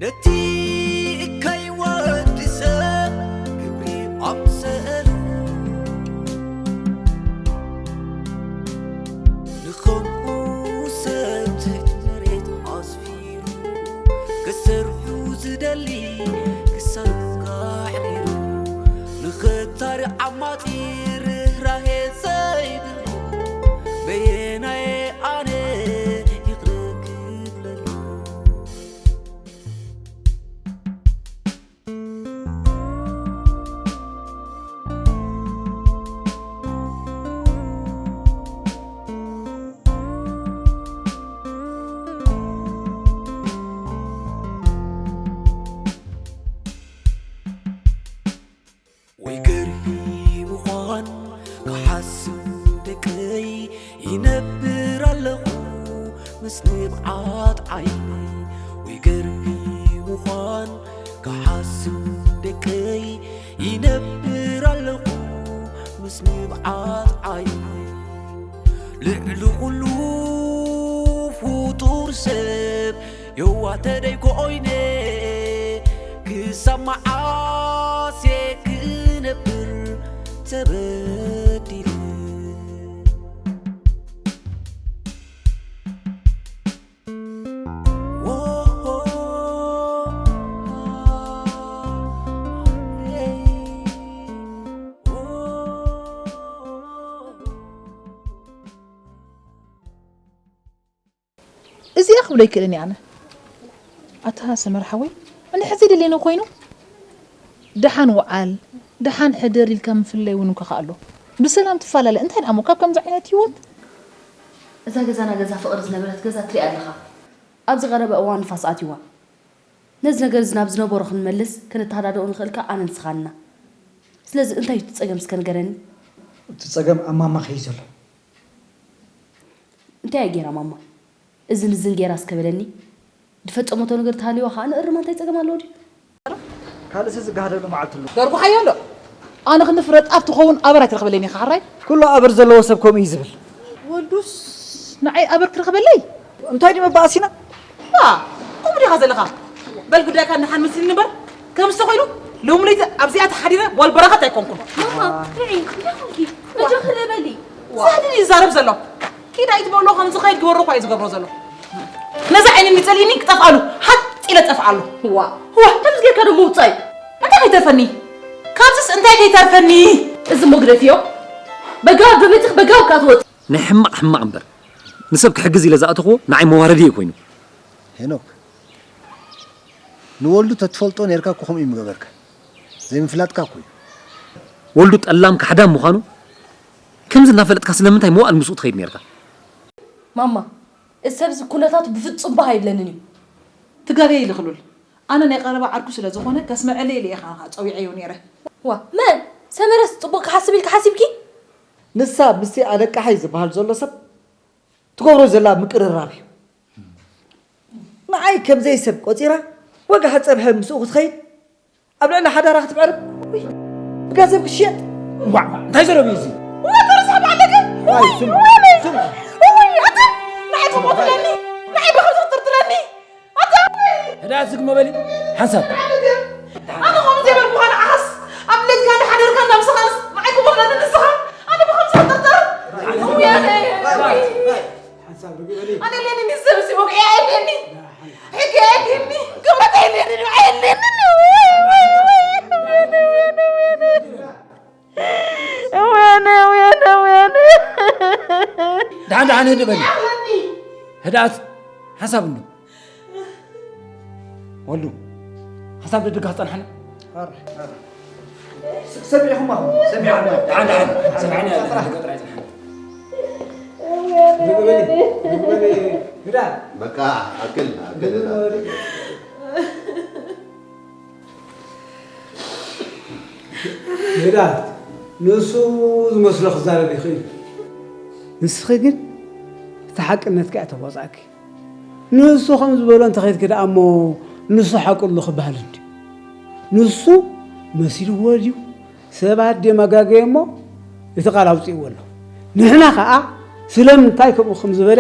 ነቲ እካይ ወዲ ሰብ ግብሪ ኣምሰሉ፣ ንኸምኡ ሰብ ትሕቲ መሬት ኣስፊሩ፣ ክሰርሑ ዝደሊ ክሳዱ ኣሕሪሩ፣ ንኽታሪ ዓማጺ ርህራሄ ዘይብሉ፣ በየናየ ኣነ ይቕረ ክብለሉ? ወይ ገርሂ ምዃን ክሓስብ ደቀይ ይነብር ኣለኹ ምስ ንብዓት ዓይነይ። ወይ ገርሂ ምዃን ክሓስብ ደቀይ ይነብር ኣለኹ ምስ ንብዓት ዓይነይ። ልዕሊ ኩሉ ፍጡር ሰብ የዋህ ተደይ ኮይነ ክሳብ መዓስ እየ ክነብር ተበዲለ? እዚኣ ክብሎ ኣይክእልን እየ ኣነ። ኣታ ሰመር ሓወይ፣ እንድሕር ዘይደለየኒ ኮይኑ፣ ደሓን ውዓል፣ ደሓን ሕደር ኢልካ ምፍላይ እውን እንኳ ከኣሎ። ብሰላም ትፈላለ፣ እንታይ ደኣ እሞ ካብ ከምዚ ዓይነት ህይወት? እዛ ገዛና ገዛ ፍቕሪ ዝነበረት ገዛ ትሪኣ ኣለኻ። ኣብዚ ቀረበ እዋን ንፋስ ኣትይዋ። ነዚ ነገር እዚ ናብ ዝነበሮ ክንመልስ ክንተሃዳደኦ ንኽእል ከኣ ኣነ ንስኻን ኢና። ስለዚ እንታይ እዩ እቲ ጸገም እስከ ንገረኒ? እቲ ጸገም ኣብ ማማ ከይዩ ዘሎ። እንታይ እያ ጌራ ማማ? እዝን እዝን ጌራ እስከ በለኒ። ዝፈጸመቶ ነገር ተሃልይዋ ከኣ ንእርማ እንታይ ጸገም ኣለዎ ድዩ? ካልእሲ ዝጋሃደሉ መዓልቲ ኣሎ። ደርጉሓዮ ኣሎ። ኣነ ክንዲ ፍረ ጣፍ ትኸውን ኣበር ኣይትረኽበለይን ኢኻ ሓራይ? ኩሉ ኣበር ዘለዎ ሰብ ከምኡ እዩ ዝብል። ወልዱስ ንዓይ ኣበር ክረኽበለይ? እንታይ ድዩ መባእሲና? ዋ፣ ከምኡ ዲኻ ዘለኻ? በል ጉዳይካ ንሓን መስልኒ እምበር፣ ከምዚ ተኾይኑ ሎሚ ለይቲ ኣብዚኣ ተሓዲረ ጓል በረኸት ኣይኮንኩን። ማማ፣ ርዒ፣ እንታይ ኮንኪ? መጀመርያ በሊ። ሳህልን እዩ ዝዛረብ ዘሎ። ኪድ ኣይትበሎ፣ ከም ዝኸይድ ግበሮ እኳ እዩ ዝገብሮ ዘሎ። ነዛ ዓይኒ ንጸሊኒ ክጠፍኣሉ፣ ሃጥ ኢለ ጠፍኣሉ። ዋ፣ ዋ፣ ከምዚ ጌርካ ደሞ ውጻእ እዩ። እንታይ ከይተርፈኒ? ካብዚስ እንታይ ከይተርፈኒ? እዚ እሞ ግደፍዮ። በጋው ዶ መጺኽ፣ በጋው እካ ትወጽእ። ናይ ሕማቕ ሕማቕ እምበር፣ ንሰብ ክሕግዝ ኢለ ዝኣተኽዎ ንዓይ መዋረዲ እዩ ኮይኑ። ሄኖክ፣ ንወልዱ ተትፈልጦ ኔርካ እኮ ከምኡ እዩ ምገበርካ። ዘይምፍላጥካ እኮ እዩ። ወልዱ ጠላም ካሕዳም ምዃኑ ከምዚ እናፈለጥካ ስለምንታይ መዋእል ምስኡ ትኸይድ ኔርካ? ማማ፣ እዚ ሰብ እዚ ኩነታቱ ብፍጹም ባህ ኣይብለንን እዩ። ትጋገ ኢልኺ ሉል። ኣነ ናይ ቀረባ ዓርኩ ስለ ዝኾነ ከስምዐለይ ኢለ እየ ከኣ ጸዊዐዮ ኔረ። ዋእ መን? ሰመረስ ጽቡቕ ክሓስብ ኢልኪ ሓሲብኪ? ንሳ ምስቲ ኣለቃሓይ ዝበሃል ዘሎ ሰብ ትገብሮ ዘላ ምቅርራብ እዩ። ንዓይ ከም ዘይሰብ ቆጺራ ወግሓ ጸብሐ ምስኡ ክትኸይድ ኣብ ልዕሊ ሓዳራ ክትምዕርብ ብገንዘብ ክሽየጥ ዋእ እንታይ ዘረብ እዩ እዚ? ዋእ ተረሳብ ኣለገ ዋይ ስም ስም እውይ ኣታ ንዓይ ትሞትለኒ ንዓይ ብኸምዚ ክትጥርጥረኒ ኣታ ህዳ ዝግመ በሊ ሓንሳብ ኣነ ከምኡ ዘይበልኩኻ ንዓኻስ ኣብ ለይትካ እንዳሓደርካ እንዳምሰኻንስ ንዓይ ክሞትለኒ ንስኻ ኣነ ብኸምዚ ክትጥርጥር እውይ ኣነ ሓንሳብ ርግእ በሊ ኣነ ለኒ ንሰብ ሲቦቅ ያየለኒ ሕግ ያየለኒ ክብረት ያየለኒ ኣየለኒ ወያነ ወያነ ወያነ ደሓን ደሓን ህድእ በል ህድኣት ሓሳብ እንዶ ወሉ ሓሳብ ደድጋ ክፀንሓና ሰሚዕኹም ሰሚዕኹም ደሓን ደሓን ሰሚዕና ያለ ደገ ጥራይ ፀንሓና በቃ ኣክል ኣክል ሜላት ንሱ ዝመስሎ ክዛረብ ይኽእል። ንስኺ ግን እቲ ሓቅነትካ እያ ተዋፅኣኪ። ንሱ ከም ዝበሎ እንተኸይድኪ ደኣ እሞ ንሱ ሓቁ ኣሎ ክበሃል እንድዩ። ንሱ መሲልዎ ድዩ? ሰባት ድዮም ኣጋገዮ እሞ እቲ ቃል ኣውፂእዎ ኣሎ። ንሕና ኸዓ ስለምንታይ ከምኡ ከም ዝበለ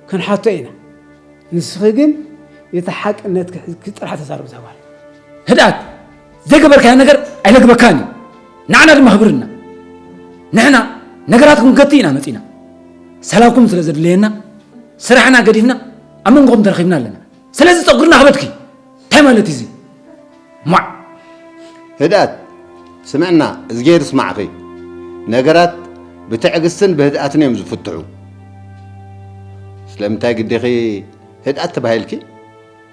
ክንሓቶ ኢና። ንስኺ ግን እቲ ሓቅነት ክሕዝኪ ጥራሕ ተዛረብ እዛ ጓል። ህድኣት፣ ዘይገበርካዮ ነገር ኣይለግበካን እዩ። ንዓና ድማ ክብርና። ንሕና ነገራት ክንገቲ ኢና መጺና። ሰላምኩም ስለ ዘድለየና፣ ስራሕና ገዲፍና ኣብ መንጎኹም ተረኺብና ኣለና። ስለዚ ጸጉርና ክበትኪ። እንታይ ማለት እዩ እዚ? ሟዕ! ህድኣት፣ ስምዕና፣ እዝጌር ይስማዕኺ። ነገራት ብትዕግስትን ብህድኣትን እዮም ዝፍትሑ። ስለምንታይ ግዲኺ ህድኣት ተባሂልኪ?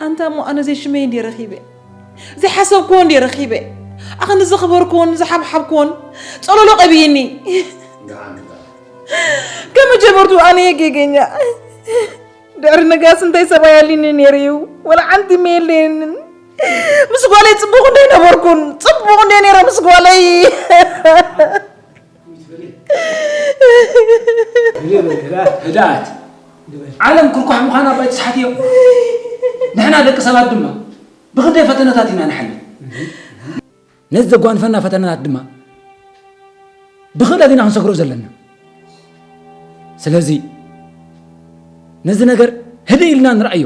ኣንታ እሞ ኣነ ዘይሽመይ እንዴ ረኺበ? ዘይሓሰብክዎ እንዴ ረኺበ? ኣኽንዲ ዘኽበርክዎን ዝሓብሓብክዎን ጸሎሎ ቀቢእኒ። ከም መጀመርቱ ኣነ እየ ጌገኛ። ድሕሪ ነጋስ እንታይ ሰብኣይ ኣሊኒ ነይሩ እዩ? ወላ ሓንቲ እመ የለየንን። ምስ ጓለይ ጽቡቕ እንደ ነበርኩን፣ ጽቡቕ እንደ ነይረ ምስ ጓለይ። ህድኣት። ዓለም ክርኳሕ ምዃና ኣባይ ትስሓት እዮም። ንሕና ደቂ ሰባት ድማ ብኽንደይ ፈተነታት ኢና ንሓልፍ። ነዚ ዘጓንፈና ፈተነታት ድማ ብኽእለት ኢና ክንሰግሮ ዘለና። ስለዚ ነዚ ነገር ህድእ ኢልና ንርኣዮ።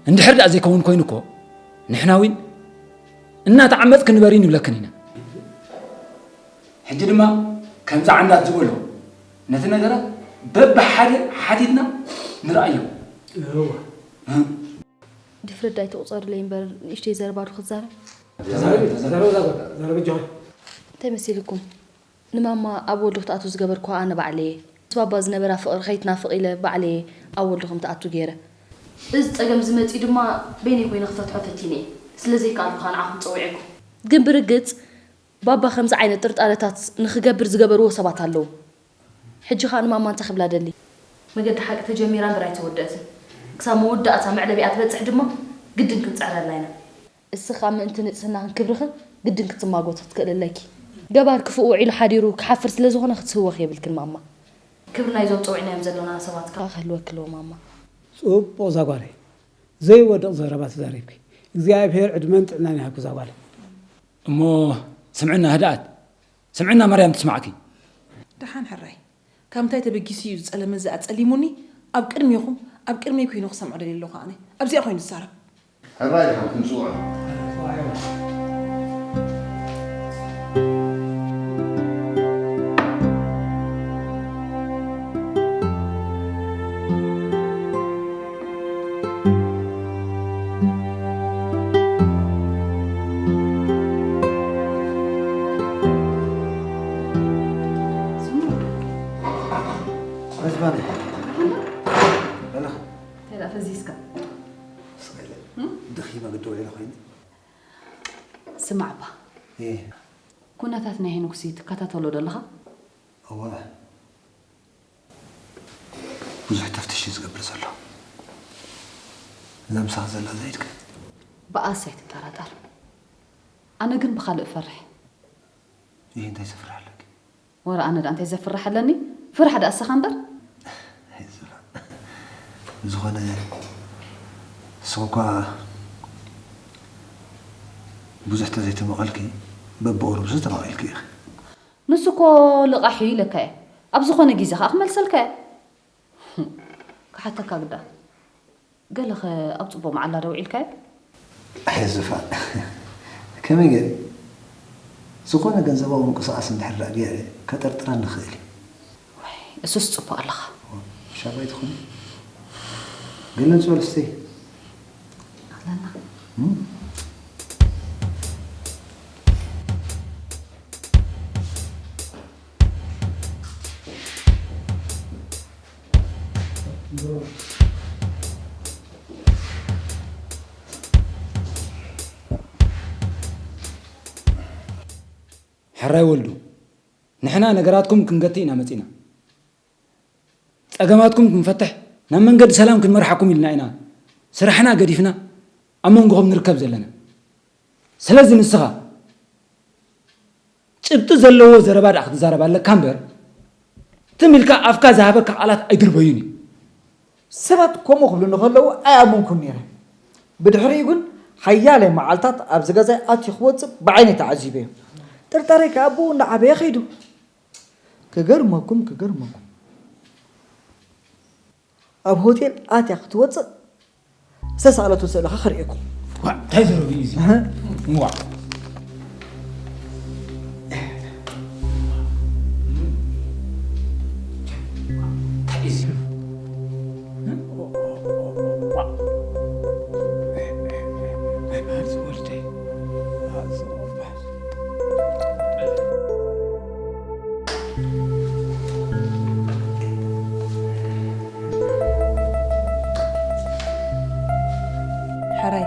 እንድሕር ደኣ ዘይከውን ኮይኑ እኮ ንሕና እውን እናተዓመጽ ክንበርን ይብለክን ኢና። ሕጂ ድማ ከምዚ ዓንዳት ዝበሎ ነቲ ነገራት በብሓደ ሓቲትና ንርኣዮ። እወ። እ? ድፍረት ዳኣ ኣይትቑጸርለይ እምበር፣ ንእሽተይ ዘረባ ዶ ክዛረብ? ተዛረቢ፣ ተዛረቢ፣ ተዛረቢ፣ ተዛረቢ፣ ጆሃር። እንታይ መሲልኩም? ንማማ ኣብ ወልዱ ክትኣትዉ ዝገበርኩዋ ኣነ ባዕለየ። ምስ ባባ ዝነበራ ፍቕሪ ከይትናፍቕ ኢለ ባዕለየ ኣብ ወልዱ ከም ትኣቱ ገይረ። እዚ ጸገም እዚ መጺኡ ድማ በይነይ ኮይነ ክፈትሖ ፈቲነ እየ። ስለ ዘይከኣልኩ ከኣ ንዓኹም ጸዊዐኩም። ግን ብርግጽ ባባ ከምዚ ዓይነት ጥርጣረታት ንኽገብር ዝገበርዎ ሰባት ኣለዉ። ሕጂ ኸኣ ንማማ እንታይ ክብላ ደሊ? መገዲ ሓቂ ተጀሚራ እምበር ኣይተወደእትን። ክሳብ መወዳእታ መዕለቢኣ ትበጽሕ ድማ ግድን ክንጽዕረላ ኢና። እስኻ ምእንቲ ንጽህናኽን ክብርኽን ግድን ክትማጎት ክትክእል ኣለኪ። ገባር ክፉእ ውዒሉ ሓዲሩ ክሓፍር ስለ ዝኾነ ክትህወኽ የብልክን ማማ። ክብሪ ናይዞም ጸዊዕናዮም ዘለና ሰባት ከኣ ክህልወኪ ኣለዎ ማማ። ጽቡቕ እዛ ጓለይ። ዘይወድቕ ዘረባ ተዛሪብኪ። እግዚኣብሔር ዕድመን ጥዕናን ይሃብኪ እዛ ጓለይ። እሞ ስምዕና ህድኣት፣ ስምዕና ማርያም ትስማዕኪ። ደሓን ሕራይ፣ ካብ ምንታይ ተበጊሱ እዩ ዝጸለመ እዚ ኣጸሊሙኒ? ኣብ ቅድሜኹም፣ ኣብ ቅድመይ ኮይኑ ክሰምዖ ደልየ ኣለኹ ኣነ። ኣብዚኣ ኮይኑ ዝዛረብ። ሕራይ ኢኻ ክንጽውዖ። መዝባነ። በለኻ። እንታይ ደኣ ፈዚዝካ? ስቕ ኢለ። እም? ደኺመ ግዲ ውዒለ ኮይኒ። ስማዕ እባ። እየ። ኩነታት ናይ ሄኖክሲ ትከታተሎ ዶ ኣለኻ? እወ። ብዙሕ ተፍትሽ እዩ ዝገብር ዘሎ። እዛ ምሳኻ ዘላ ዘይድ ከ? ብኣስ ኣይትጠራጠር። ኣነ ግን ብኻልእ እፈርሕ። ይህ እንታይ ዘፍርሕ ኣለኪ? ወረ ኣነ ደኣ እንታይ ዘፍርሕ ኣለኒ? ፍርሕ ደኣ እስኻ እምበር። ኣይዘፍርሕ። ብዝኾነ፣ ንስኺ እኳ ብዙሕ ተዘይተመቐልኪ፣ በብቑሩብሲ ተመቒልኪ ኢኺ። ንሱ እኮ ልቓሕ እዩ ኢለካ እየ። ኣብ ዝኾነ ግዜ ኸኣ ክመልሰልካ እየ። ክሓተካ ግዳ። ገለኸ ኣብ ጽቡቕ መዓላ ዶ ውዒልካዮ? ኣየ ዙፋን፣ ከመይ ገይረ? ዝኾነ ገንዘባዊ ምንቅስቓስ እንድሕር ደኣ ገይረ፣ ከጠርጥረኒ ይኽእል እዩ። ወይ፣ እሱስ ጽቡቕ ኣለኻ። ሻባይ ትኾኒ? ገለ ንጽበል እስቲ። ኣለና። እም? ሕራይ ወልዱ፣ ንሕና ነገራትኩም ክንገቲ ኢና መጺና። ጸገማትኩም ክንፈትሕ፣ ናብ መንገዲ ሰላም ክንመርሓኩም ኢልና ኢና ስራሕና ገዲፍና ኣብ መንጎኹም ንርከብ ዘለና። ስለዚ ንስኻ ጭብጢ ዘለዎ ዘረባ ደኣ ክትዛረብ ኣለካ እምበር፣ ትም ኢልካ ኣፍካ ዝሃበካ ቃላት ኣይድርበዩን እዩ። ሰባት ከምኡ ክብሉኒ ከለዉ ኣይኣመንኩን ነይረ። ብድሕሪኡ ግን ሓያለ መዓልታት ኣብዚ ገዛይ ኣትዩ ክወጽእ ብዓይነይ ተዓዚበዮ። ጥርጣረይ ከኣ ብኡ እንዳዓበየ ከይዱ። ክገርመኩም፣ ክገርመኩም። ኣብ ሆቴል ኣትያ ክትወጽእ ተሳእለቱ ስእልኻ ክርእየኩም። እንታይ ዘረቢ እዩ እዚ? ዋ ሕራይ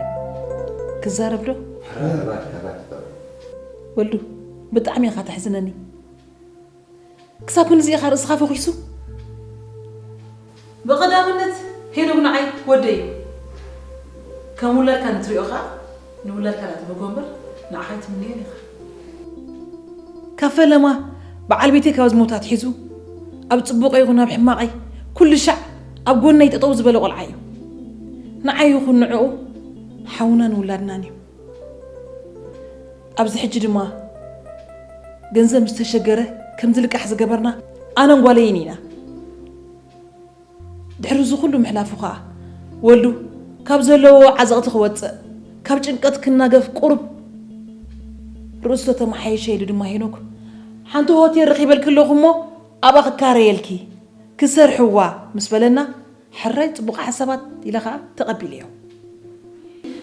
ክዛረብ ዶ? ወልዱ ብጣዕሚ ኢኻ ተሕዝነኒ። ክሳብ ክንዚ ኢኻ ርእስኻ ፈኺሱ? ብቐዳምነት ሄኖክ ንዓይ ወደይ እዩ። ከም ውላድካ ንትሪኦ ኸዓ ንውላድካ ናትብጎ እምበር ንዓኻ ኣይትምነዮን ኢኻ። ካብ ፈለማ በዓል ቤተይ ካብ ዝሞት ኣትሒዙ ኣብ ጽቡቐይ ይኹን ኣብ ሕማቐይ ኩሉ ሻዕ ኣብ ጎነይ ጠጠው ዝበለ ቆልዓ እዩ። ንዓይ ይኹን ንዕኡ ሓውናን ውላድናን እዩ። ኣብዚ ሕጂ ድማ ገንዘብ ምስ ተሸገረ ከም ዝልቃሕ ዝገበርና ኣነን ጓለይን ኢና። ድሕሪ እዚ ኩሉ ምሕላፉ ኸኣ ወልዱ ካብ ዘለዎ ዓዘቕቲ ክወጽእ ካብ ጭንቀት ክናገፍ ቁሩብ ርእሱ ተተመሓየሸ ኢሉ ድማ ሄኖክ ሓንቲ ሆቴል ረኺበልኪ ኣለኹ እሞ ኣብኣ ክካረየልኪ ክሰርሕዋ ምስ በለና ሕራይ ጽቡቕ ሓሳባት ኢለ ኸኣ ተቐቢለዮ።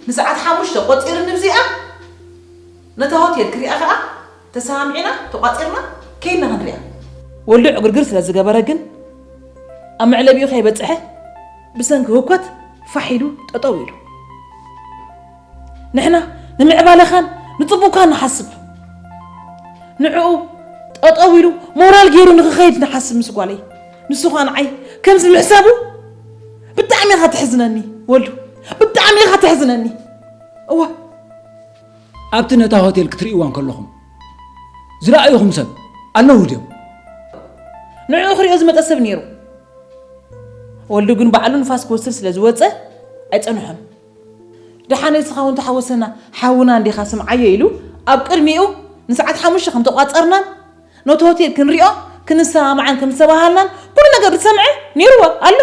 ንሰዓት ሓሙሽተ ቆጺርኒ ብዚኣ ነታ ሆቴል ክሪኣ ኸኣ ተሰማሚዕና ተቋጺርና ከይድና ክንሪኣ። ወልዱ ዕግርግር ስለ ዝገበረ ግን ኣብ መዕለቢኡ ከይበጽሐ ብሰንኪ ህውከት ፋሕ ኢሉ ጠጠው ኢሉ። ንሕና ንምዕባለኻን ንጽቡቕካን ንሓስብ። ንዕኡ ጠጠው ኢሉ ሞራል ገይሩ ንኽኸይድ ንሓስብ ምስ ጓለይ። ንሱ ኸኣ ንዓይ ከምዚ ምሕሳቡ ብጣዕሚ ኢኻ ተሕዝነኒ ወልዱ፣ ብጣዕሚ ኢኻ ተሕዝነኒ። እወ። ኣብቲ ነታ ሆቴል ክትርእይዋ እንከለኹም ዝረኣዩኹም ሰብ ኣለዉ ድዮም? ንዕኡ ክሪኦ ዝመጸ ሰብ ነይሩ። ወልዱ ግን ባዕሉ ንፋስ ክወስድ ስለ ዝወጸ ኣይጸንሖን። ደሓነይ ንስኻ እውን ተሓወሰና ሓውና እንዲኻ ስምዓዮ ኢሉ ኣብ ቅድሚኡ ንሰዓት ሓሙሽተ ከም ተቋጸርናን ነቲ ሆቴል ክንሪኦ ክንሰማማዕን ከም ዝተባሃልናን ኩሉ ነገር ዝሰምዐ ነይርዎ ኣሎ።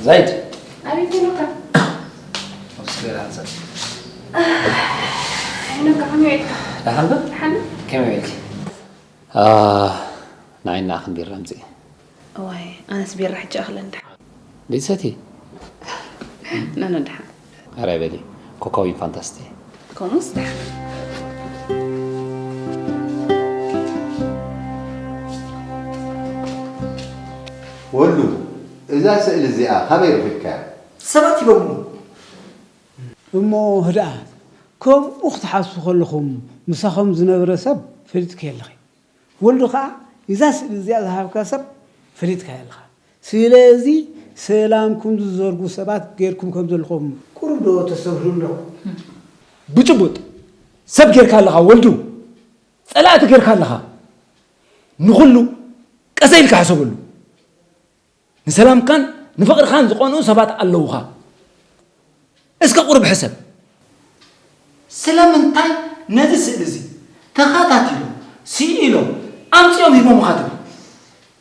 ዛይድ ኣቤት ሄኖካ። ወስገራ ንሰጥ ሄኖካ ከመይ ውዒልካ? ደሓን ዶ? ደሓን? ከመይ ውዒልኪ? ንዓይ ንዓኽን ቢራ ኣምፅኢ። እዋይ ኣነስ ቢራ ሕጂ ኣኽለ እንዳ ዘይትሰቲ? ነነ ደሓን። ኣራይ በሊ ኮካ ወይን ፋንታ ስተይ። ከምኡስ ደሓን። ወሉ፣ እዛ ስእሊ እዚኣ ካበይ ረኺብካያ? ሰባት ሂቦምኒ። እሞ ህድኣት፣ ከምኡ ክትሓስቡ ከለኹም ምሳኹም ዝነበረ ሰብ ፈሊጥክዮ ኣለኺ። ወልዱ ኸኣ እዛ ስእሊ እዚኣ ዝሃብካ ሰብ ፈሊጥካዮ ኣለኻ። ስለዚ ሰላምኩም ዝዘርጉ ሰባት ጌርኩም ከም ዘለኹም ቁሩብ ዶ ተስተብህሉ ኣለኹም? ብጭቡጥ ሰብ ጌርካ ኣለኻ ወልዱ፣ ጸላእቲ ጌርካ ኣለኻ። ንኹሉ ቀሰ ኢልካ ሕሰበሉ። ንሰላምካን ንፍቕርኻን ዝቐንኡ ሰባት ኣለዉኻ። እስከ ቁሩብ ሕሰብ። ስለምንታይ ነዚ ስእሊ እዚ ተኸታቲሎም ስኢሎም ኣምጺኦም ሂቦምኻ ትብል?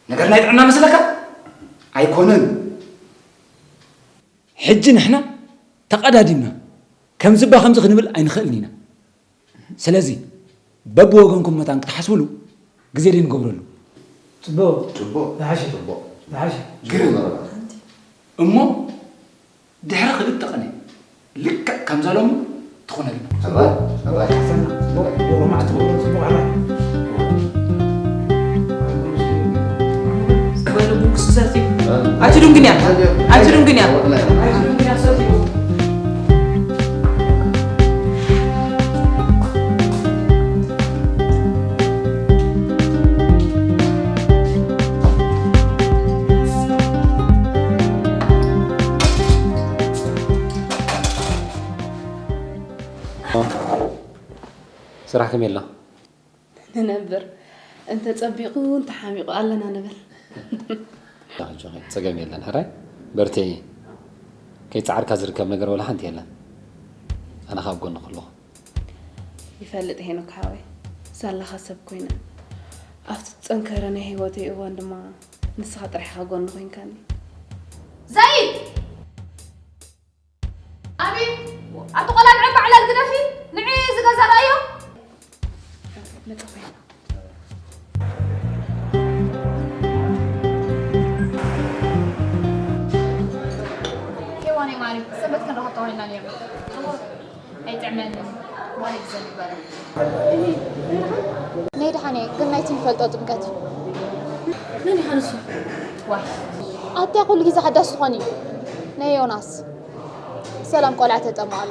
ነገር ናይ ጥዕና መስለካ? ኣይኮነን። ሕጂ ንሕና ተቐዳዲምና ከምዚ እባ ከምዚ ክንብል ኣይንኽእልን ኢና። ስለዚ በብወገንኩም መታን ክትሓስብሉ ግዜ ደይ ንገብረሉ። ጽቡቕ ጽቡቕ ዝሓሸ ጽቡቕ ዝሓሸ ግርም መረባ እሞ ድሕሪ ክልተ ቀነ ልክዕ ከምዛ ሎሚ ትኾነልና። ሕራይ ሕራይ ጽቡቕ ጽቡቕ ሕራይ ክበሉ ቡን ክስሰት እዩ። ኣቲ ዱንግንያ ኣቲ ዱንግንያ ኣቲ ዱንግንያ ሰት እዩ። ስራሕ ከመይ ኣሎ? ንነብር እንተ ጸቢቑ እንተ ሓሚቑ ኣለና ንብል። ጆኸይ ጸገም የለን ሕራይ በርትዒ። ከይጸዓርካ ዝርከብ ነገር ወላ ሓንቲ የለን። ኣነ ካብ ጎንኺ ኣለኹ። ይፈልጥ ሄኖክ ሓወይ፣ ሳላኻ ሰብ ኮይነ ኣብቲ ዝጸንከረ ናይ ህይወተይ እዋን ድማ ንስኻ ጥራሕ ኢኻ ጎኒ ኮይንካኒ። ዘይድ! ኣቤት! ኣቲ ቆልዓ ንዒ ባዕላ ግደፊ፣ ንዒ እዚ ገዛ ረኣዮ። መጻ ኮይና። ሄዋነይ ማሪ፣ ሰንበት ክንረኸብ ተባሂልና ነይርና። ኣይጥዕመንን። ጓል ግዘ ይባላል። ነይ ደሓን እየ፣ ግን ናይቲ ንፈልጦ ጥምቀት እዩ። መን ኢኻ ንሱ? ዋይ። ኣትያ ኩሉ ግዜ ሓዳሽ ዝኾን እዩ። ናይ ዮናስ። ሰላም ቆልዓ ተጠምቕ ኣሎ።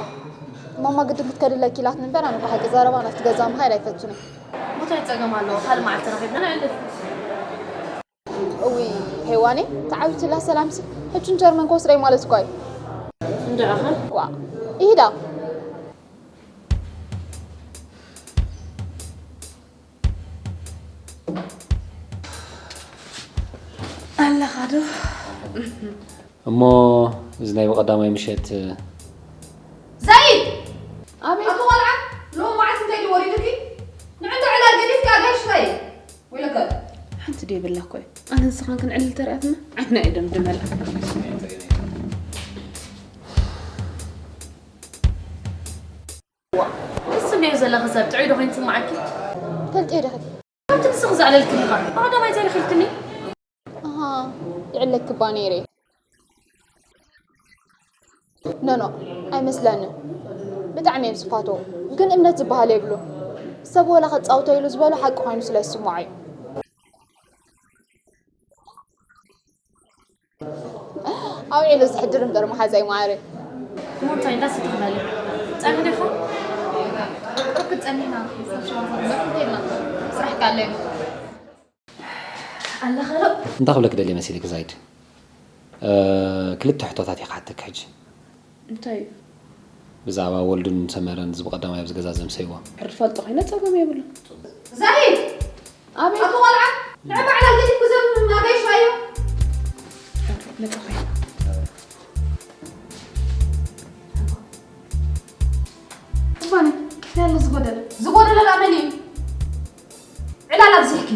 ማማ ግድን ክትከድለኪ ኢላትኒ እምበር፣ ኣነ ብሓቂ ዘረባ ናብቲ ገዛ ምኻድ ኣይፈቱን እየ። እንታይ ጸገም ኣለዎ? ካልእ መዓልቲ ረኺብና ነዕልል። እውይ ሄዋነይ፣ ተዓዊትላ ሰላምሲ። ሕጂ ንጀርመን ክወስደይ ማለት እኳ እዩ። እንድዒ ኸ? ዋ፣ ይሂዳ። ኣለኻ ዶ? እሞ እዚ ናይ ብቐዳማይ ምሸት ዘይድ! ኣቤት! ኣቲ ቆልዓ፣ ሎሚ መዓልቲ እንታይ ድዩ ወሪዱኪ? ንዕንዶ ዕላል ገዲፍኪ ኣጋይሽ ታይ? ወይለከ። ሓንቲ ድየ በላ እኮ እየ። ኣነ ንስኻን ክንዕልል ተሪኣትና ዓይንና እየ ደምድመላ። ንሱ እንድዮ ዘለኺ ሰብ ጥዑይ ዶ ኮይኑ ይስምዓኪ? ፈልጥዮ ዲኺ? ከምቲ ንስኺ ዘዕለልክኒ ኢኻ። ብቐዳማይ ዘይረኺብክኒ? ኣሃ፣ ይዕለኪ እባ ነይረ። ኖ፣ ኖ፣ ኣይመስለንን። ብጣዕሚ እዮም ዝፋተዉ። ግን እምነት ዝበሃል የብሉን። ሰብ ወላ ከጻውቶ ኢሉ ዝበሎ ሓቂ ኮይኑ ስለ ዝስምዖ እዩ። ኣውዒሉ ዝሕድር እምበር መሓዛይ ማዕረ። እሞ እንታይ እንዳስ ትኽበሊ? ጸኒሕኻ? ቁሩብ ክጸኒሕና፣ ሰብ ሽዋ እንተልና፣ ስራሕ ካለዩ። ኣለኻ ዶ? እንታይ ክብለኪ ደልየ መሲልኪ ዛይድ? እ፣ ክልተ ሕቶታት እየ ክሓተኪ ሕጂ። እንታይ እዩ? ብዛዕባ ወልዱን ሰመረን እዚ ብቐዳማይ ኣብዚ ገዛ ዘምሰይዎ። ሕር ፈልጦ ኮይነ ጸገም የብሉን። ዛይድ! ኣቤት። ኣቶ ቆልዓ፣ ንዕ ባዕላ ገዲፍኩ ዘም ኣበይ ሻዮ? መጻ ኮይና። እባኒ፣ እንታይ ኣሎ ዝጎደለ? ዝጎደለ ላመን እዩ። ዕላል ኣብዚሕኪ።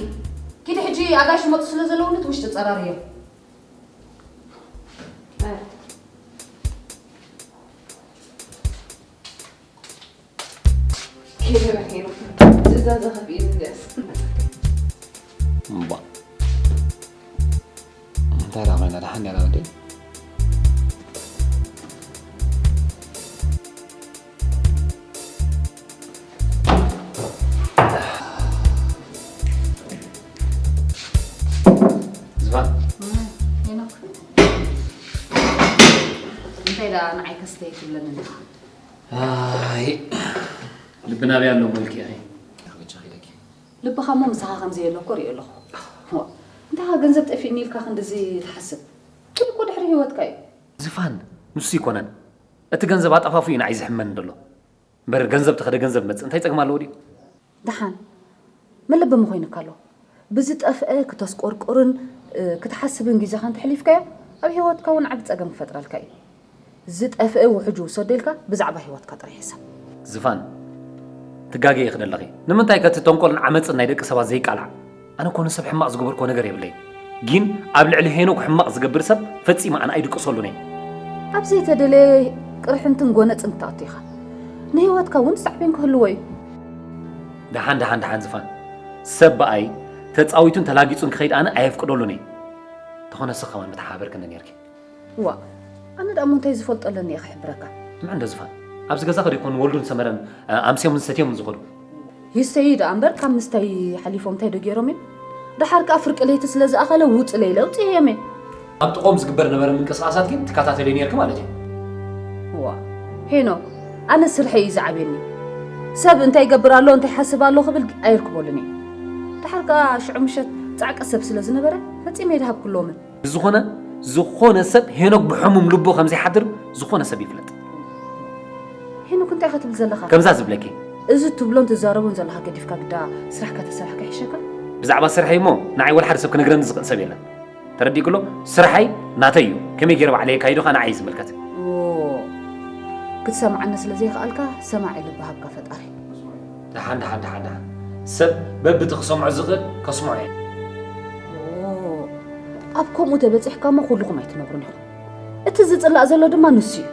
ኪዲ ሕጂ ኣጋይሽ መጡ ስለ ዘለዉ ነት ውሽጢ ጸራርዮ። ሄሎ፣ ሄሎ። ትእዛዝ ከፊእኒ እንዲያስ። እምቧ። እንታይ ደኣ ኮይና ደሓን ነይራ ወደይ? ዝፋን። ሄኖክ። እንታይ ደኣ ንዓይ ከስተይ ትብለኒ ኣለኻ? ኣይ፣ ልቢ ናበይ ኣሎ እሞ ኢልኪ ኢኺ? ኣበጃኺ ኢለኪ። ልብኻ እሞ ምሳኻ ከም ዘየሎ እኮ ርእዮ ኣለኹ። ዋ፣ እንታይ ገንዘብ ጠፊእኒ ኢልካ ክንድዚ ትሓስብ? ኩሉ እኮ ድሕሪ ህይወትካ እዩ። ዝፋን፣ ንሱ ይኮነን። እቲ ገንዘብ ኣጠፋፉ እዩ ንዓይ ዝሕመኒ ዘሎ። እምበር ገንዘብ ተኸደ ገንዘብ መጽእ እንታይ ጸገም ኣለዎ ድዩ? ደሓን፣ መለበሚ ኮይኑካ ኣሎ። ብዝጠፍአ ክተስቆርቁርን፣ እ፣ ክትሓስብን ግዜኻ እንተሕሊፍካዮ፣ ኣብ ህይወትካ እውን ዓቢ ጸገም ክፈጥረልካ እዩ። ዝጠፍአ ውሑጅ ይውሰዶ ኢልካ ብዛዕባ ህይወትካ ጥራይ ሕሰብ። ዝፋን፣ ትጋገ ኢኺ ደለኺ። ንምንታይ ከ እቲ ተንኮልን ዓመጽን ናይ ደቂ ሰባት ዘይቃላዕ? ኣነ እኮ ንሰብ ሕማቕ ዝገበርክዎ ነገር የብለይን። ግን ኣብ ልዕሊ ሄኖክ ሕማቕ ዝገብር ሰብ ፈጺመ ኣነ ኣይድቅሰሉን እየ። ኣብ ዘይተደለየ ቅርሕንትን ጎነጽን ክትኣቱ ኢኻ። ንህይወትካ እውን ሳዕቤን ክህልዎ እዩ። ደሓን፣ ደሓን፣ ደሓን ዝፋን። ሰብ ብኣይ ተጻዊቱን ተላጊጹን ክኸይድ ኣነ ኣየፍቅደሉን እየ። እንተኾነ ንስኻ ከማን ምተሓባበርክኒ ነይርኪ። እዋ፣ ኣነ ደኣ እሞ እንታይ ዝፈልጦ ኣለኒ እየ ክሕብረካ? ስምዕ እንዶ ዝፋን፣ ኣብዚ ገዛ ከ ደይኮኑ ወልዱን ሰመረን፣ እ፣ ኣምስዮምን ሰትዮምን ዝኸዱ? ይስተዩ ደኣ እምበር ካብ ምስታይ ሓሊፎም እንታይ ዶ ገይሮም እዮም? ደሓር ከኣ ፍርቂ ለይቲ ስለ ዝኣኸለ ውጽእ ለይለ ውጽእ እዮም እዮም። ኣብ ጥቖም ዝግበር ነበረ ምንቅስቓሳት ግን ትከታተልዮ ነይርኪ ማለት እዩ። እዋ፣ ሄኖክ፣ ኣነ ስርሐይ እዩ ዝዓብየኒ። ሰብ እንታይ ይገብር ኣሎ፣ እንታይ ይሓስብ ኣሎ ክብል ኣየርክበሉን እየ። ደሓር ከኣ ሽዑ ምሸት ጻዕቂ ሰብ ስለ ዝነበረ ፈጺመ ኣይደሃብኩሎምን። ብዝኾነ፣ ዝኾነ ሰብ ሄኖክ ብሕሙም ልቡ ከም ዘይሓድር ዝኾነ ሰብ ይፍለጥ። ሄኖክ፣ እንታይ ኢኻ ትብል ዘለኻ? ከምዛ ዝብለኪ። እዚ ትብሎን ትዛረቦን ዘለኻ ገዲፍካ ግዳ ስራሕካ ተሰራሕካ ይሕሸካ? ብዛዕባ ስርሐይ እሞ ንዓይ ወላ ሓደ ሰብ ክነግረኒ ዝኽእል ሰብ የለን። ተረዲእክሎ? ስርሐይ ናተይ እዩ። ከመይ ገይረ ባዕለይ የካይዶ ኸኣ ንዓይ እዩ ዝምልከት። ኦ፣ ክትሰምዓኒ ስለ ዘይከኣልካ ሰማዒ ልቢ ሃብካ ፈጣሪ። ደሓን፣ ደሓን፣ ደሓን፣ ደሓን። ሰብ በብቲ ክሰምዖ ዝኽእል ከስምዖ እየ። ኦ፣ ኣብ ከምኡ ተበጺሕካ እሞ ኩልኹም ኣይትነብሩን ኢኹም። እቲ ዝጽላእ ዘሎ ድማ ንሱ እዩ።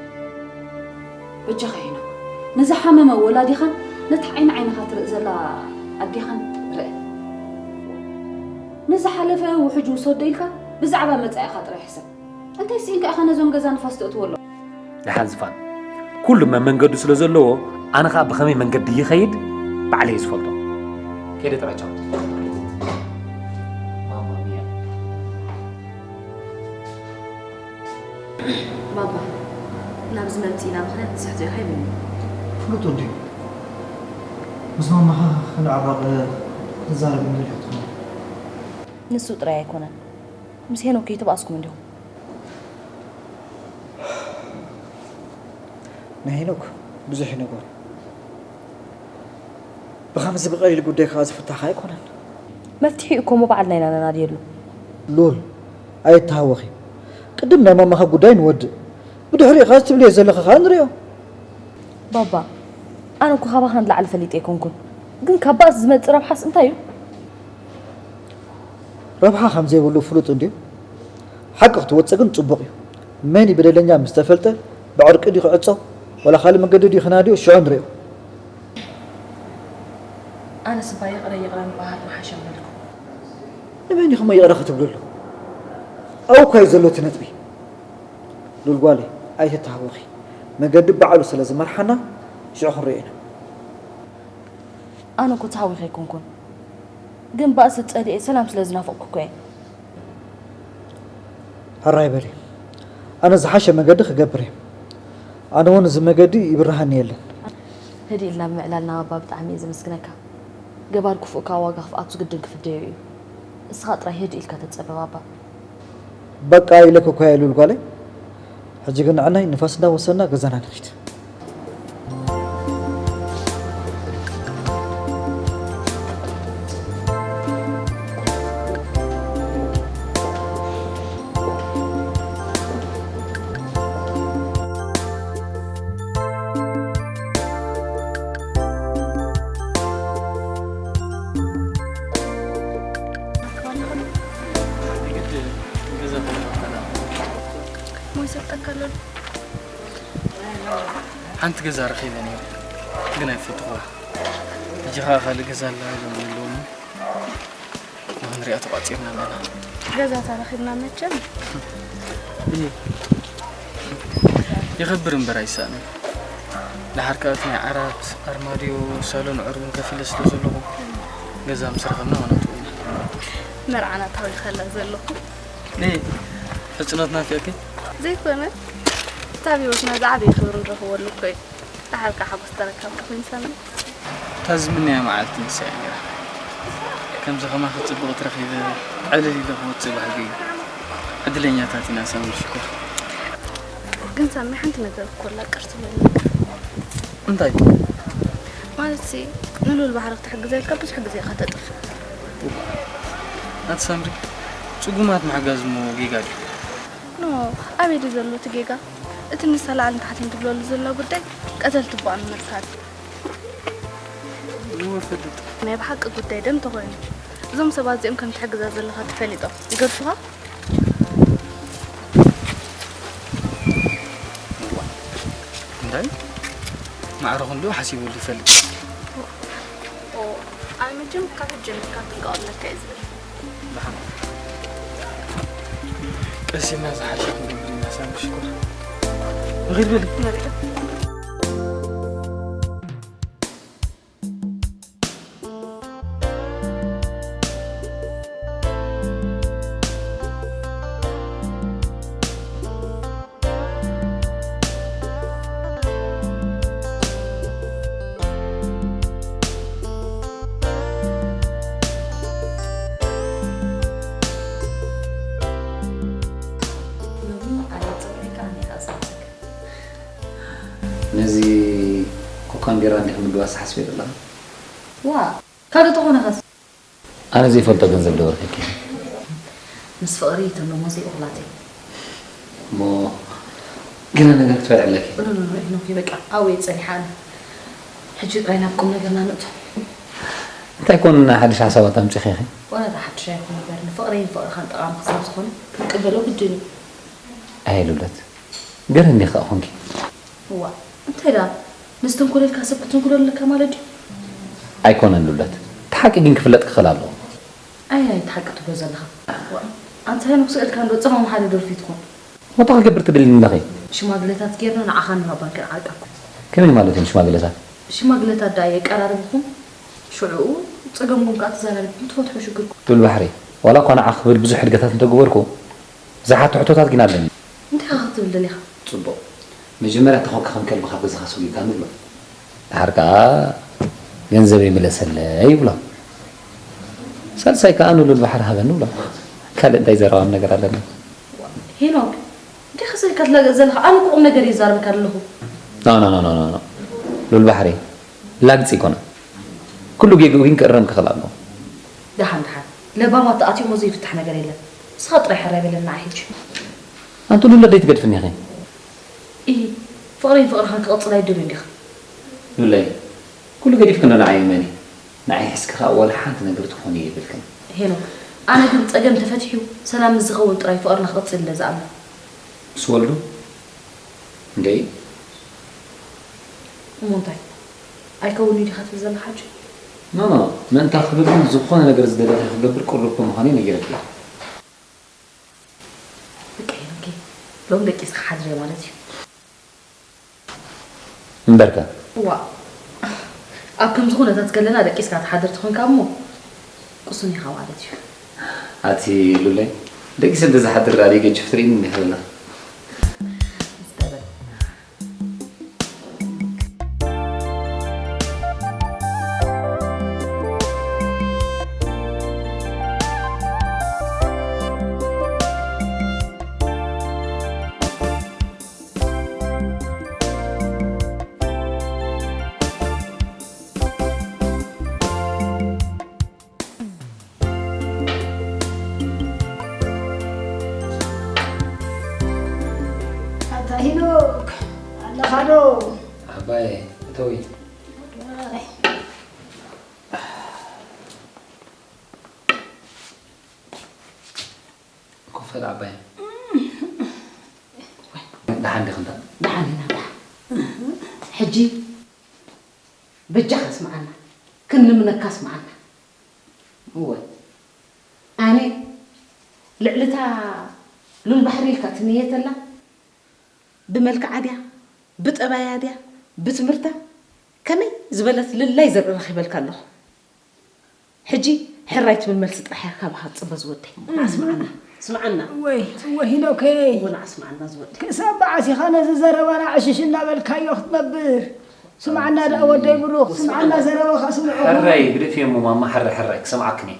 በጃኻ ሄኖክ፣ ንዝሓመመ ወላዲኻን ነቲ ዓይኒ ዓይንኻ ትርኢ ዘላ ኣዴኻን ርአ። ንዝሓለፈ ውሕጅ ውሰዶ ኢልካ ብዛዕባ መጻኢኻ ጥራይ ሕሰብ። እንታይ ስኢንካ ኢኻ ነዞም ገዛ ንፋስ ተእትዎ ኣሎ? ደሓን ዝፋን፣ ኩሉ መመንገዱ ስለ ዘለዎ፣ ኣነ ኸኣ ብኸመይ መንገዲ ይኸይድ ባዕለይ እየ ዝፈልጦ። ከይደ ጥራይ ቻው። ማማ ሚያ። ባባ፣ ናብዚ መምጽኢና ምኽንያት ትስሕቶ ኢኻ ይብልኒ። ፍሉጥ እንድዩ። ምስ ማማኻ ክንዕረቕ ክንዛረብ እንድሕር ትኾኑ። ንሱ ጥራይ ኣይኮነን። ምስ ሄኖክ ከይተባኣስኩም እንዲኹም። ንሄኖክ ብዙሕ ይነግሮ። ብኸምዚ ብቐሊል ጉዳይ ከኣ ዝፍታሕ ኣይኮነን። መፍትሒኡ እኮ እሞ ባዕልና ኢና ነናድየሉ። ሉል፣ ኣይተሃወኺ። ቅድም ናይ ማማኻ ጉዳይ ንወድእ። ብድሕሪኡ ከኣ ትብልዮ ዘለኺ ከኣ ንሪኦ። ባባ፣ ኣነ እኮ ካባኻ ንላዕሊ ፈሊጠ ኣይኮንኩን። ግን ካብ ባእሲ ዝመጽእ ረብሓስ እንታይ እዩ? ረብሓ ከም ዘይብሉ ፍሉጥ እንድዩ። ሓቂ ክትወጽእ ግን ጽቡቕ እዩ። መን እዩ በደለኛ ምስ ተፈልጠ ብዕርቂ ድዩ ክዕጾ ዋላ ካልእ መንገዲ ድዩ ክናድዮ ሽዑ ንሪኦ። ኣነስ እባ ይቕረ ይቕረ ምበሃል ምሓሸ ምበልኩ። ንመን ኢኹም ይቕረ ክትብልሉ? ኣብኡ እኳ እዩ ዘሎ እቲ ነጥቢ። ሉል ጓለይ ኣይትተሃወኺ። መገዲ ባዕሉ ስለ ዝመርሓና ሽዑ ክንሪኦ ኢና። ኣነ እኮ ተሃዊኸ ኣይኮንኩን፣ ግን ባእሲ ጸሊኤ ሰላም ስለ ዝናፈቕኩ እኮ እየ። ሕራይ በሊ፣ ኣነ ዝሓሸ መገዲ ክገብር እየ። ኣነ እውን እዚ መገዲ ይብርሃኒ የለን። ህድእ ኢልና ብምዕላልና ባባ ብጣዕሚ እየ ዘመስግነካ። ገባር ክፉእ ካብ ዋጋ ክፍኣቱ ግድን ክፍደዮ እዩ። እስኻ ጥራይ ህድእ ኢልካ ተጸበ ባባ። በቃ ኢለኪ እኮ እየ ሉል ጓለይ። ሕጂ ግን ንዕናይ ንፋስ እንዳወሰድና ገዛና ንኺድ። ሞይ ሰጠካ ኣሎ። ሓንቲ ገዛ ረኺበ ነይረ፣ ግን ኣይፈትኹዋ። ሕጂ ኸኣ ካልእ ገዛ ኣላ ኢሎም ኣለዉኒ። ንኽንሪኣ ተቋጺርና ኣለና። ገዛ ተረኺብና መቸም። እየ። ይኸብር እምበር ኣይሳእንን። ደሓር ከኣ እቲ ናይ ዓራት፣ ኣርማድዮ፣ ሳሎን ዕርቡን ከፊለ ስለ ዘለኹ፣ ገዛ ምስ ረኸብና ክነእትዎ ኢና። መርዓና ተሃዊኸላ ዘለኹ። እየ። ሕጽኖት ናፊቕኪ? ዘይኮነ፣ ኣብ ህይወትና ዝዓበየ ክብሪ ንረኽበሉ እኮ እዩ። ደሓር ከኣ ሓጎስ ተረካብካ ኮይኑ ሰናይ። እታ ዝምነያ መዓልቲ ንሳ እያ ነይራ። ከምዚ ከማኺ ጽብቕቲ ረኺበ ዕልል ኢለ ክወጽእ ባህጊ እዩ። ዕድለኛታት ኢና ሳሚ ሽኮር። ግን ሳሚ ሓንቲ ነገር እኮ ኣላ ቅር ትብለኒ። እንታይ? ማለትሲ ንልኡል ባሕሪ ክትሕግዘልካ ብዙሕ ግዜ ኢኻ ተጥፍእ። ኣቲ ሳምሪ ጽጉማት ምሕጋዝ እሞ ጌጋ ድዩ? ኖ፣ ኣበይ ድዩ ዘሎ እቲ ጌጋ? እቲ ንሳ ላዕልን ታሕትን ትብለሉ ዘላ ጉዳይ ቀተልቲ እባ ንምርካብ እዩ። እወ እፈልጥ። ናይ ብሓቂ ጉዳይ ደም ተኾይኑ እዞም ሰባት እዚኦም ከም ትሕግዛ ዘለኻ ተፈሊጦም ይገድፉኻ? እዋ፣ እንታይ? ማዕረ ክንድኡ ሓሲበሉ ይፈልጥ። ኦ፣ ኣነ መቸም ካብ ሕጂ ጀሚርካ ጥንቃቐ ኣለካ እየ ዝብል። ደሓን። ቀስ ኢልና ዝሓሸ ክንገብር ኢና ሳሚ ሽኮር። ንኺድ በሊ። ንሪኦ። ሎሚ ኣነ ጽቡቕ ኢልካ ኣነ ኢኻ ዝሓሰብክ። ነዚ ኮካን ቢራን ዲኺ ምግባስ ሓስበ ዘለኻ? ዋ፣ ካልእ ተኾነኸስ? ኣነ ዘይፈልጦ ገንዘብ ዶ ወርደኪ? ምስ ፍቕሪ እቶም ደሞዘይ እኹላት እዮም። እሞ ገለ ነገር ክትበልዒ ኣለኪ። ኖ፣ ኖ፣ ኖ፣ ሄኖክ፣ በቃ፣ ኣብኡ እየ ጸኒሓ ኣነ። ሕጂ ጥራይ ናብ ቁም ነገርና ንእቶ። እንታይ ኮን ሓድሽ ሓሳባት ኣምጺኺ ኢኺ? ዋላ እቲ ሓድሽ ኣይኮነ በር፣ ንፍቕረይን ፍቕርኻን ጠቓሚ ክሳብ ዝኾነ ክንቅበሎ ግድን እዩ። ኣይ ሉለት፣ ገርህኒ ኸኣ ኾንኪ። እዋ፣ እንታይ ደኣ፣ ምስ ተንኮለልካ ሰብ ክትንኩሎ ኣለካ ማለት ድዩ? ኣይኮነን ሉለት፣ እቲ ሓቂ ግን ክፍለጥ ክኽእል ኣለዎ። ኣየናይ እቲ ሓቂ ትብሎ ዘለኻ? ዋ፣ ኣንታ ሄኖክ ስእልካ እንዶ ጸማም ሓደ ዶልፊት ትኹን። ወታ ክገብር ትደሊ ኣለኺ? ሽማግለታት ጌርና ንዓኻ ንባባን ክንዓልቀኩም። ከመይ ማለት እዮም ሽማግለታት? ሽማግለታት ደኣ የቀራርብኹም፣ ሽዑኡ ጸገምኩም ከኣ ተዘራሪብኩም ትፈትሑ ሽግርኩም። ሉል ባሕሪ፣ ዋላ እኳ ንዓኺ ክብል ብዙሕ ሕድገታት እንተገበርኩ፣ ዝሓቶ ሕቶታት ግን ኣለኒ። እንታይ ኢኻ ክትብል ደሊኻ? ጽቡቕ። መጀመርያ ተኾንካ ከም ከልቢ ካብ ገዛኻ ሰጒግካ ንብሎ። ደሓር ከኣ ገንዘበይ ምለሰለይ ይብሎ። ሳልሳይ ከኣ ንሉል ባሕሪ ሃበኒ ይብሎ። ካልእ እንታይ ዘረባም ነገር ኣለና? ሄኖክ፣ እንታይ ክስእልካ ትላገጽ ዘለኻ? ኣነ እኮ ቁም ነገር እየ ዝዛረበካ ዘለኹ። ኖ፣ ኖ፣ ኖ፣ ኖ፣ ኖ፣ ኖ። ሉል ባሕሪ፣ ላግጺ ኣይኮነን። ኩሉ ጌግኡ ግን ክእረም ክኽእል ኣለዎ። ደሓን፣ ደሓን። ለባማት ተኣትዩሞ ዘይፍታሕ ነገር የለን። ንስኻ ጥራይ ሕራይ በለና ሕጂ። ኣንቲ ሉለ ደይ ትገድፍኒ ኢኺ? እሂ፣ ፍቕረይን ፍቕርኻን ክቕጽል ኣይደልን ዲኻ? ሉለይ፣ ኩሉ ገዲፍክን ዶ ንዓይ እመኒ። ንዓይ ሒዝኪ ኸኣ ዋላ ሓንቲ ነገር ትኾኒ የብልክን። ሄኖክ፣ ኣነ ግን ጸገም ተፈቲሑ ሰላም ምስ ዝኸውን ጥራይ ፍቕርና ክቕጽል እለ ዝኣምን። ምስ ወልዱ? እንደይ? እሞ እንታይ? ኣይከውን እዩ ዲኻ ትብል ዘለኻ ሕጂ? ኖ፣ ኖ፣ ምእንታ ክብል ግን ዝኾነ ነገር ዝደለኻዮ ክገብር ቅሩብ ከም ምዃነይ ነጊረኪ እየ። በቃ ሄኖኬ፣ ሎም ደቂስካ ሓድር እየ ማለት እዩ። እምበርከ? ዋእ፣ ኣብ ከምዚ ኩነታት ከለና ደቂስካ ትሓድር ተኾንካ እሞ ቅሱን ኢኻ ማለት እዩ። ኣቲ ሉለይ፣ ደቂሰ እንተዝሓድር ደኣ ደይገጭፍ ትርእይኒ እንዲኺ ኣለኺ። ዝተበል። ኣታ ሄኖክ፣ ኣለኻ ዶ? ዓባየ፣ እተዊ። ኮፍ በል ዓባየ። ደሓን ዲኺ እንታ? ደሓን ኢና፣ ደሓን። ሕጂ በጃኻ ስምዓና፣ ክንልምነካ ስምዓና። እወ፣ ኣነ ልዕሊ እታ ሉል ባሕሪ ኢልካ ትንየተላ፣ ብመልክዓ ድያ፣ ብጠባያ ድያ፣ ብትምህርታ፣ ከመይ ዝበለት ልላይ ዘርኢ ረኺበልካ ኣለኹ። ሕጂ ሕራይ ትብል መልሲ ጥራሕ እያ ካባኻ ትጽበ ዝወደይ። ንዓ ስምዓና፣ ስምዓና። እወ፣ እወ ሄኖከይ። እወ፣ ንዓ ስምዓና ዝወደይ። ክሳብ መዓስ ኢኻ ነዚ ዘረባና ዕሽሽ እናበልካዮ ክትነብር? ስምዓና ደኣ ወደይ ብሩኽ፣ ስምዓና ዘረባኻ ስምዖ። ሕራይ ግደፍዮ እሞ ማማ፣ ሕራይ፣ ሕራይ ክሰምዓክን እየ።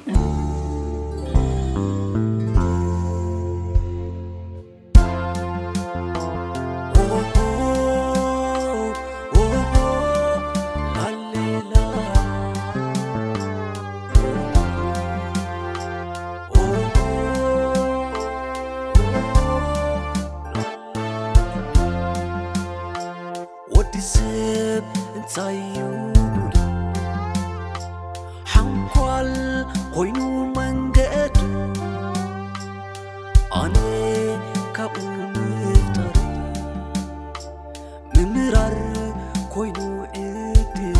ወዲ ሰብ እንታይ እዩ ጉዱ? ሓንኳል ኮይኑ መንገዱ፣ ኣነ ካብኡ ምፍጣር፣ ምምራር ኮይኑ ዕድል።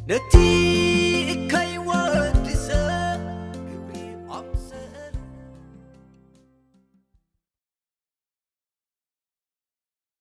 ነቲ